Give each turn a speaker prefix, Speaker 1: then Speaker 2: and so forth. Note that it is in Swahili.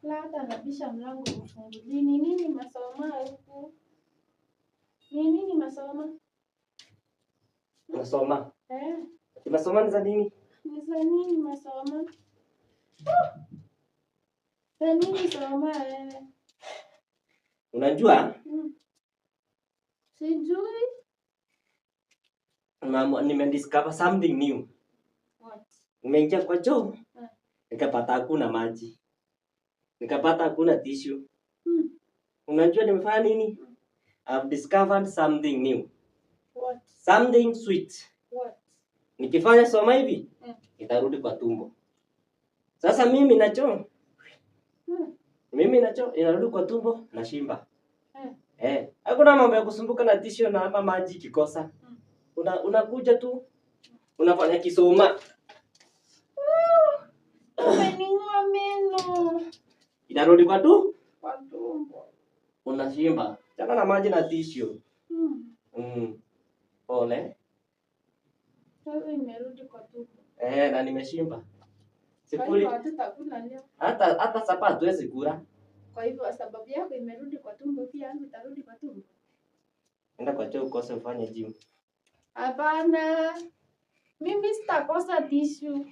Speaker 1: Hata anabisha mlango ufunguli. Ni nini masoma huku? Ni nini masoma?
Speaker 2: Unasoma.
Speaker 1: Eh,
Speaker 2: Unasoma ni za nini?
Speaker 1: Ni za nini masoma? Za nini soma eh?
Speaker 2: Unajua?
Speaker 1: Sijui.
Speaker 2: Mama, nimediscover something new.
Speaker 1: What?
Speaker 2: Nimeingia kwa choo. Nikapata hakuna maji. Nikapata hakuna tissue. Unajua nimefanya nini? I've discovered something new.
Speaker 1: What?
Speaker 2: Something sweet.
Speaker 1: What?
Speaker 2: Nikifanya soma hivi, itarudi kwa tumbo. Sasa mimi nacho, mimi nacho inarudi kwa tumbo na shimba. Eh, hakuna mambo ya kusumbuka na tissue na ama maji ikikosa. Unakuja tu unafanya kisoma.
Speaker 1: Umening'oa meno.
Speaker 2: Inarudi kwa tu
Speaker 1: Kwa tumbo.
Speaker 2: Unashimba. Chana na maji na tissue. Pole.
Speaker 1: Sasa imerudi kwa tumbo.
Speaker 2: Eh, na nimeshimba.
Speaker 1: Kwa
Speaker 2: Sikuli
Speaker 1: hivyo hatutakula leo.
Speaker 2: hata sapa hatuwezi kula.
Speaker 1: Kwa hivyo sababu yako imerudi kwa tumbo, pia yangu itarudi kwa tumbo.
Speaker 2: Enda kwa choo ukose ufanye gym.
Speaker 1: Hapana. Mimi sitakosa tissue.